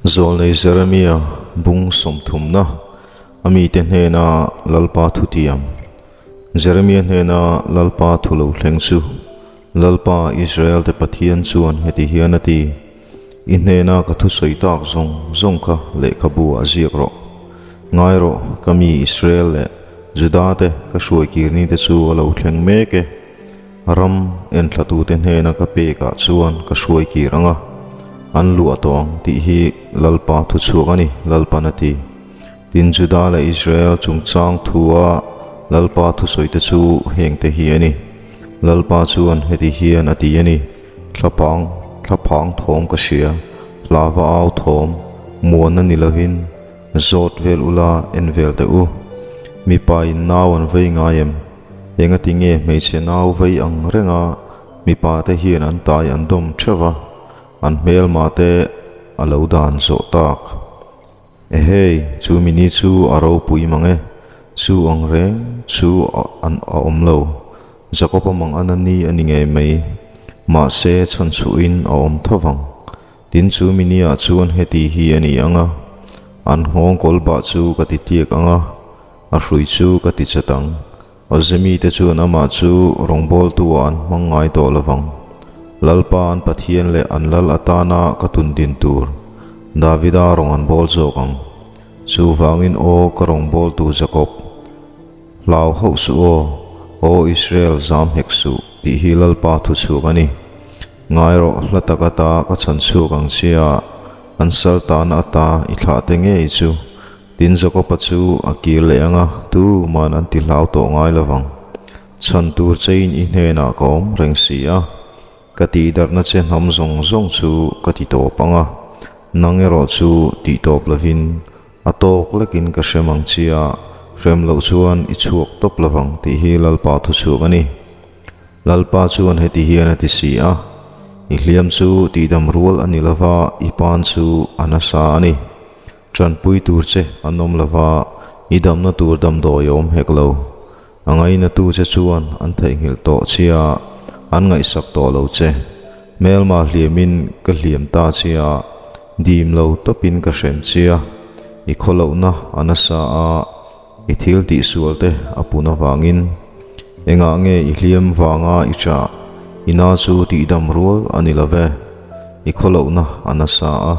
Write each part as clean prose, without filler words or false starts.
Zawlnei Jeremia bung sawmthumna a mite hnena Lalpa thutiam. Jeremia hnena Lalpa thu lo thleng chu Lalpa Israel te Pathian chuan heti hian a ti, I hnena ka thusawi tak zawng zawng kha lehkhabu ah ziak rawh. Ngai rawh, ka mi Israel leh Juda te ka hruai kirni te chu a lo thleng mek e. Ram enthlatute hnena ka pekah chuan ka hruai kir ang a, an luah tawh ang tih hi Lalpa thuchhuak a ni, Lalpan a ti. Tin, Juda leh Israel chungchang thua Lalpa thusawite chu hengte hi a ni. Lalpa chuan heti hian a ti a ni, Thlapang, thlaphang thawm ka hria, hlava au thawm, muanna ni lovin, zawt vel ula en vel teh u. Mipa in nau an vei ngai em? Engati nge hmeichhe nau vei ang renga mipa te hian an tai an dawm theuh va, an hmelma te a lo dan zawh tak. Ehei, chu mini chu a ropui mang e, chu ang reng chu an a awm lo. Jakob-a mang an a ni a ni ngei mai. Mahse, chhan chhuhin a awm tho vang. Tin chu mini ah chuan heti hi a ni ang a, an nghawng kawl bah chu ka ti tiak ang a, A hrui chu ka ti chat ang. Awzemi te chuan amah chu rawngbawltu ah an hmang ngai tawh lovang. Lalpa an Pathian leh an lal atana ka tun din tur Davida rawng an bawl zawk ang. Chuvangin aw ka rawngbawltu Jakob, hlau hauh suh aw, aw Israel zam hek suh tih hi Lalpa thuchhuak a ni. Ngai rawh, hla tak ata ka chhan chhuak ang chia, an sal tana ata i thlah te ngei chu. Tin, Jakoba chu a kir leh ang a, tu man an ti hlau tawh ngai lo vang. Chhan tur chein i hnenah ka awm reng si a, ka tihdarhna che hnam zawng zawng chu ka ti tawp ang a, nang erawh chu tih tawp lovin a tawk lekin ka hrem ang che a, hrem loh chuan i chhuak tawp lo vang tih hi Lalpa thuchhuak a ni. Lalpa chuan heti hian a ti si a, I hliam chu tihdam rual a ni lo va, i pan chu a nasa a ni. Ṭanpui tur che an awm lo va, i damna tur damdawi a awm hek lo. A ngainatu che chuan an theihnghilh tawh che a, an ngaihsak tawh lo che. Hmelma hliamin ka hliam ta che a, dim lo tawpin ka hrem che a, i khawlohna a nasa a, i thil tihsual te a pun avangin. Engah nge i hliam vanga i ṭah? I na chu tihdam rual a ni lo ve. I khawlohna a nasa a.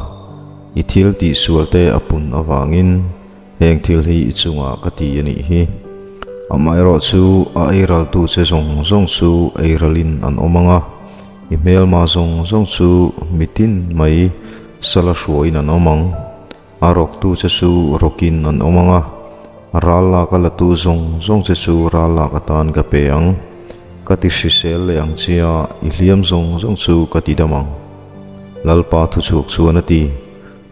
I thil tihsual te a pun avangin heng thil hi i chungah ka ti a nih hi. Amaherawh chu a eiraltu che zawng zawng chu eiralin an awm ang a, i hmelma zawng zawng chu mitin mai sala hruaiin an awm ang. A rawktu che chu rawkin an awm ang a, ral lak a latu zawng zawng che chu ral lak atan ka pe ang. Ka ti hrisel leh ang che a, i hliam zawng zawng chu ka ti dam ang. Lalpa thuchhuak chuan a ti,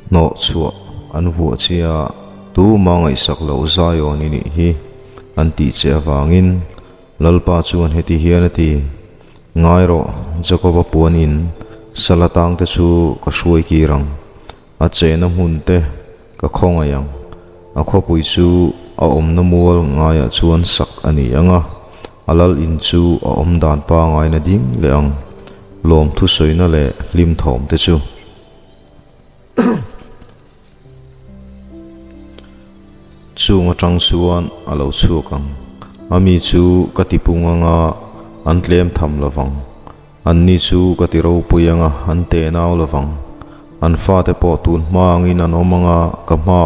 Hnawh chhuah an vuah che a, tuma ngaihsak loh Zion i nih hi, an tih che avangin Lalpa chuan heti hian a ti, Ngai rawh, Jakoba puanin sala tangte chu ka hruai kir ang, a chehna hmun te ka khawngaih ang, a khawpui chu a awmna mual ngaiah chuan sak a ni ang a, a lal in chu a awm dan pangaina ding leh ang, lawm thusawina leh hlim thawm te chu. Chung atang chuan a lo chhuak ang, a mi chu ka ti pung ang a, an tlem tham lo vang. Anni chu ka ti ropui ang a, an tenau lo vang. An fate pawh tun hma angin an awm ang a, ka hma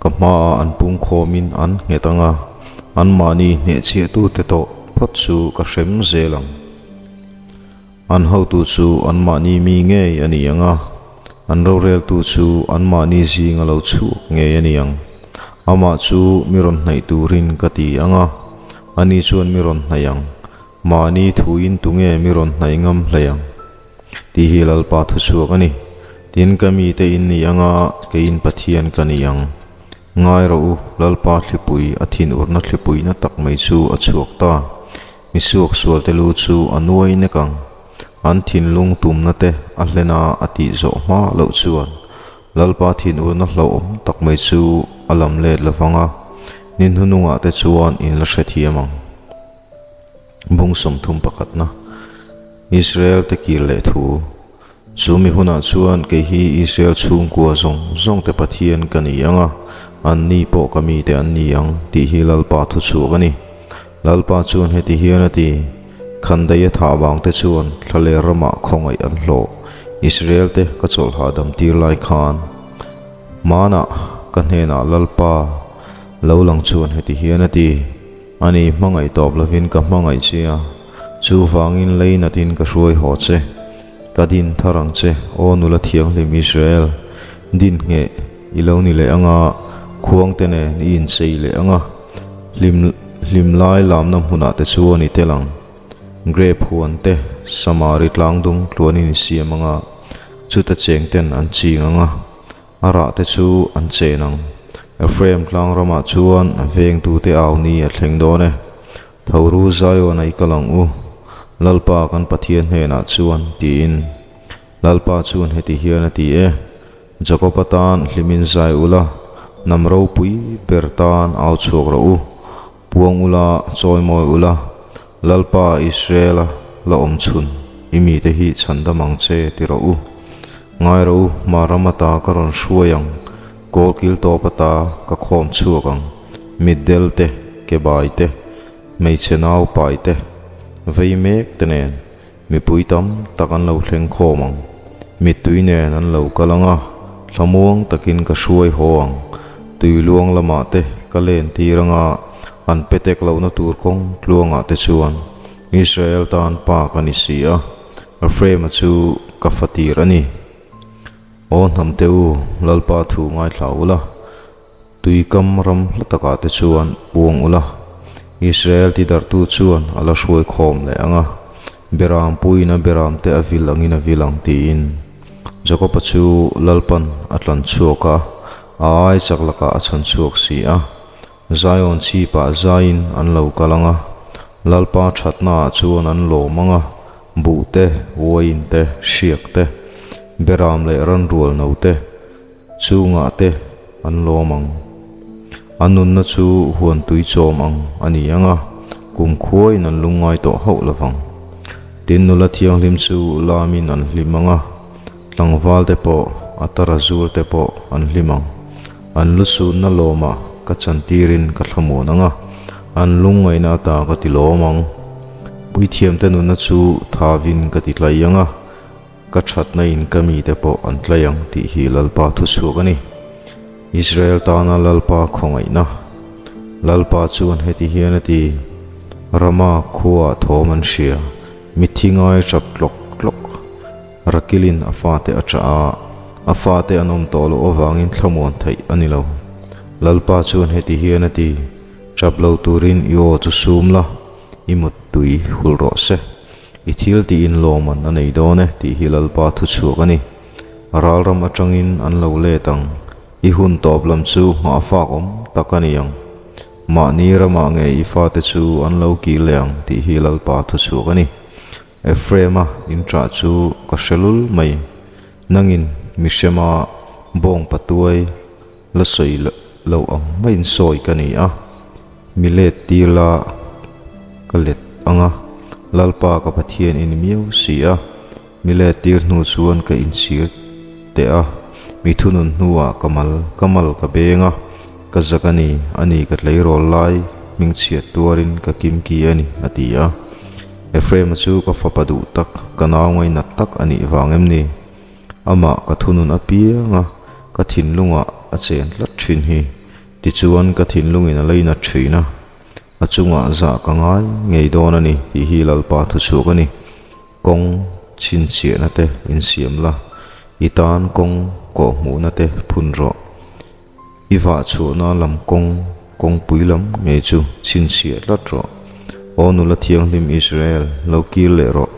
ka hmaah an pungkhawmin an nghet ang a, anmahni hnehchhiahtute tawh phawt chu ka hrem zel ang. An hotu chu anmahni mi ngei a ni ang a, an roreltu chu anmahni zinga lo chhuak ngei a ni ang. Amah chu mi rawn hnaih turin ka ti ang a, ani chuan mi rawn hnaih ang. Mahni thuin tunge mi rawn hnaih ngam hlei ang? Tih hi Lalpa thuchhuak a ni. Tin, ka mite in ni anga keiin Pathian ka ni ang. Ngai rawh u, Lalpa thlipui, a thinurna thlipuina tak mai chu a chhuak ta. Mi suaksualte lu chu a nuai nek ang. An thinlung tumna te a hlen a a tih zawh hma loh chuan Lalpa thinurna hlauhawm tak mai chu a lam let lovang a, ni hnuhnungah te chuan in la hrethiam ang. Bung 31 Israel te kir leh thu. Chu mi hunah chuan kei hi Israel chhungkua zawng zawngte Pathian ka ni ang a, anni pawh ka mite an ni ang, tih hi Lalpa thuchhuak a ni. Lalpa chuan heti hian a ti, Khandaia thah vangte chuan thlaler ramah khawngaih an hlawh, Israel-te ka chawlh hahdam tir lai khan. Hmanah ka hnenah Lalpa lo lang chuan heti hian a ti, Ani hmangaih tawp lovin ka hmangaih che a, chuvangin lei natin ka hruai haw che. Ka din thar ang che, aw nula thianghlim Israel, din ngheh i lo ni leh ang a, khuangte nen i inchei leh ang a, hlim hlim lai lamna hmunah te chuan i tel ang. Grape huan te Samari tlangdung tluanin i siam ang a, chuta cheng ten an ching ang a. A rah te chu an chen ang. Ephraim tlang ramah chuan a vengtute au ni a thleng dawn e. Tho ru Zion-a i kal ang u, Lalpa kan Pathian hnenah chuan, tiin. Lalpa chuan heti hian a ti e, Jakob-a tan hlimin zai ula, hnam ropui ber tan au chhuak rawh u. Puang ula, chawimawi ula, Lalpa Israel-a la awm chhun, i mite hi chhandam ang che ti rawh u. Ngai rawh u, hma ram ata ka rawn hruai ang, kawl kil tawp ata ka khawm chhuak ang, mitdel te, kebai te, hmeichhe nau pai te, vei mek te nen mipui tam tak an lo thleng khawm ang. Mittui nen an lo kal ang a, thlamuang takin ka hruai haw ang. Tui luang lamah te ka len tir ang a, an petek lohna tur kawng tluangah te chuan Israel tan pa ka ni si a, Ephraim-a chu ka fa tir a ni. Aw hnamte u, Lalpa thu ngaithla ula. Tuikam ram hla takah te chuan puang ula, Israel tidarhtu chuan a la hruai khawm leh ang a, Beram puiin a beram te a vil angin a vil ang tiin. Jakob-a chu Lalpan a tlan chhuak a, a ai chak lakah a chhan chhuak si a. Zion chhipah zaiin an lo kal ang a, Lalpa thatnaah chuan an lawm ang a, buh te, uain te, hriak te, beram leh ranrual no te, Chungah te an lawm ang. An nunna chu huan tui chawm ang a ni ang a, kum khuain an lungngai tawh hauh lo vang. Tin, nula thianghlim chu lamin an hlim ang a, tlangval te pawh, a tara zur te pawh an hlim ang. An lu sunna lawmah ka chantirin ka thlamuan ang a, an lungngaihna ata ka ti lawm ang. Puithiamte nunna chu thavin ka ti tlai ang a, Ka thatna in ka mite pawh an tlai ang tih hi Lalpa thuchhuak a ni. Israel tana Lalpa khawngaihna. Lalpa chuan heti hian a ti, Rama khuaah thawm an hria, mitthi ngai tap tlawk tlawk. Rakilin a fate a chah a, a fate an awm tawh loh avangin thlamuan theih a ni lo. Lalpa chuan heti hian a ti, Tap lo turin i aw chu sum la, i muttui hulh rawh se. I thil tiin lawmman a nei dawn e tih hi Lalpa thuchhuak a ni. Ralram atangin an lo let ang. I hun tawp lam chu nghahfak awm tak a ni ang. Mahni ramah nge i fate chu an lo kir leh ang tih hi Lalpa thuchhuak a ni. Ephraim-a inṭah chu ka hre lul mai. Nangin Mihrema bawng patuai la sawi loh ang maiin sawi ka ni a. Mi let tir la ka let ang a, Lalpa ka Pathian i ni miau si a. Mi let tir hnu chuan ka inchhir teh a, mi thunun hnuah ka mal ka mal ka beng a, ka zak a ni, a ni ka tleirawl lai hmingchhiat tuarin ka kimki a ni, a ti a. Ephraim-a chu ka fapa duh tak, ka nau ngainat tak a nih vang em ni? Amah ka thunun apiang a, ka thinlungah a chen tlat thin hi. Tichuan ka thinlungin a leinat thin a, a chungah zah ka ngai ngei dawn a ni tih hi Lalpa thuchhuak a ni. Kawng chhinchhiahna te insiam la, i tan kawng kawhhmuhna te phun rawh. I vah chhuahna lam kawng kawngpui lam ngei chu chhinchhiah tlat rawh. Aw nula thianghlim Israel, lo kir leh rawh.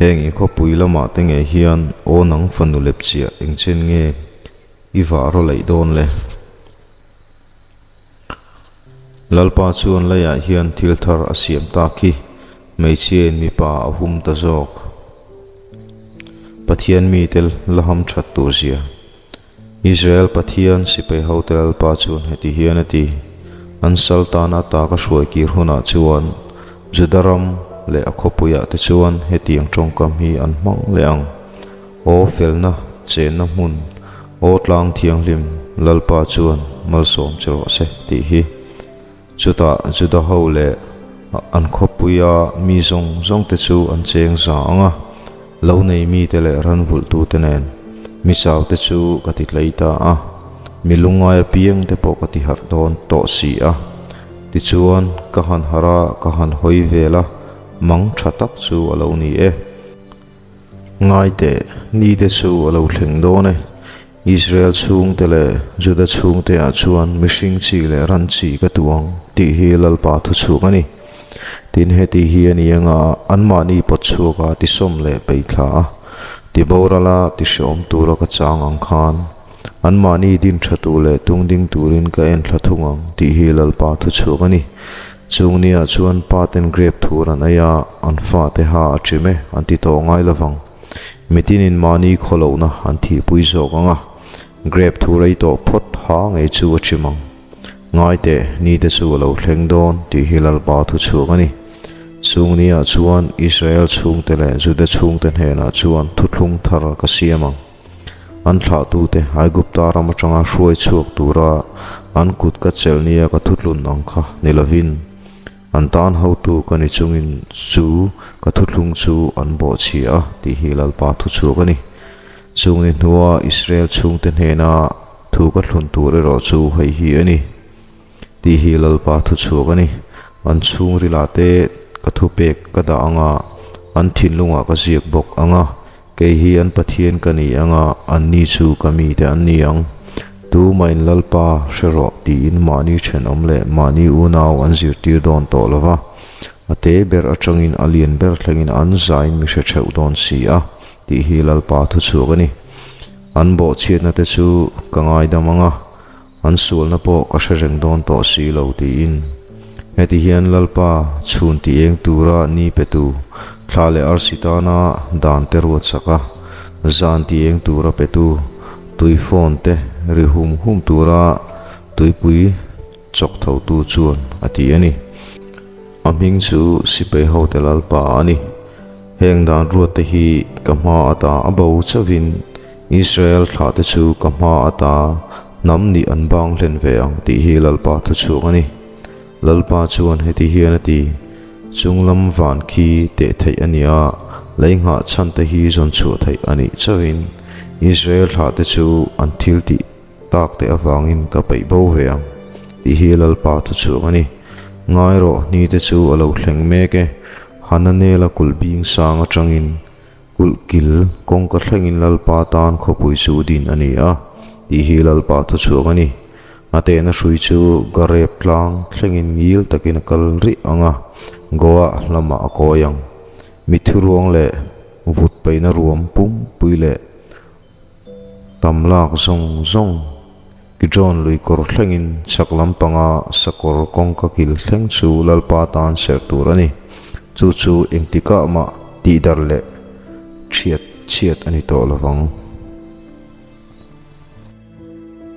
Heng i khawpui lamah te ngei hian aw nang fanu lepchiah engchen nge I vah raw leih dawn le. Lalpa chuan leiah hian thil thar a siam tak hi hmeichhiain mipa a hum ta zawk. Pathian mite la ham that tur zia. Israel Pathian sipai hote Lalpa chuan heti hian a ti, An sal tana ata ka hruai kir hunah chuan Juda ram leh a khawpuiah te chuan hetiang tawngkam hi an hmang leh ang. Aw felna chenna hmun, aw tlang thianghlim, Lalpa chuan malsawm che rawh se tih hi. Chutah Juda ho leh an khawpuia mi zawng zawngte chu an cheng za ang a, lo nei mite leh ran vulhtute nen mi chaute chu ka ti tlei ta a, mi lungngai apiangte pawh ka ti harh dawn tawh si a. Tichuan, ka han harh a, ka han hawi vel a, mang tha tak chu a lo ni e. Ngai teh, nite chu a lo thleng dawn e. Israel chhungte leh Juda chhungteah chuan mihring chi leh ran chi ka tuang tih hi Lalpa thuchhuak a ni. Tin, heti hi a ni anga anmahni pawt chhuaka tisawm leh peihthla a, tiborala tihreawm tura ka chang ang khan anmahni din tha tur leh tung ding turin ka enthla thung ang tih hi Lalpa thuchhuak a ni. Chung niah chuan paten grep thur an ei a, an fate ha a ṭim e an ti tawh ngai lovang. Mitinin mahni khawlohna an thihpui zawk ang a, grep thu rei tawh phawt ha ngei chu a chim ang. Ngai teh, nite chu a lo thleng dawn tih hi Lalpa thu chhuak a ni. Chung niah chuan Israel chhungte leh Juda chhungte hnenah chuan thuthlung thar ka siam ang. An thlahtute Aigupta ram atanga hruai chhuak tura an kut ka chelh nia ka thutlun ang kha ni lovin, An tan hotu ka ni chungin chu ka thuthlung chu an bawhchhia a tih hi Lalpa thuchhuak a ni. Chung ni hnua Israel chhungte hnena thu ka thlun tur erawh chu hei hi a ni tih hi Lalpa thuchhuak a ni. An chhungrila te ka thupek ka dah anga an thinlungah ka ziak bawk ang a, Kei hi an Pathian ka ni anga anni chu ka mite an ni ang. Tumahin Lalpa hre rawh tiin mahni thenawm leh mahni unau an zirtir dawn tawh lo va, a te ber atangin a lian ber thlengin an zain mi hre theuh dawn si a, tih hi Lalpa thuchhuak a ni. An bawhchhiatna te chu ka ngaidam anga, An sualna pawh ka hre reng dawn tawh si lo tiin. Heti hian Lalpa chhun ti eng tura ni petu thla leh arsi tana dan te ruat sak a, zan ti eng tura petu tui phone te ri hum hum tura tuipui chawk thotu chuan a ti a ni. A hming chu Sipai hote Lalpa a ni. Heng dan ruat te hi ka hma ata a bo chauhin Israel thlahte chu ka hma ata hnam nih an bang hlen ve ang tih hi Lalpa thuchhuak a ni. Lalpa chuan heti hian a ti, Chunglam van khi teh theih a ni a, lei nghah chhan te hi zawn chhuah theih a nih chauhin Israel thlahte chu an thil tih tak te avangin ka peih bo ve ang tih hi Lalpa thuchhuak a ni. Ngai rawh, ni te chu a lo thleng mek e, Hananela kulh bing sang atangin Kulh kil kawngka thlengin Lalpa tan khawpui chu din a ni a, tih hi Lalpa thuchhuak a ni. A tehna hrui chu Gareb tlang thlengin ngil takin a kal rih ang a, Goa lamah a kawi ang. Mitthi ruang leh vut peihna ruam pumpui leh tam lak zawng zawng Kidron lui kawr thlengin chhak lampanga sakawr kawngka kil thleng chu Lalpa tan serh tur a ni. Chu chu engtikah mah tihdarh leh thiat chhiat a ni tawh lovang.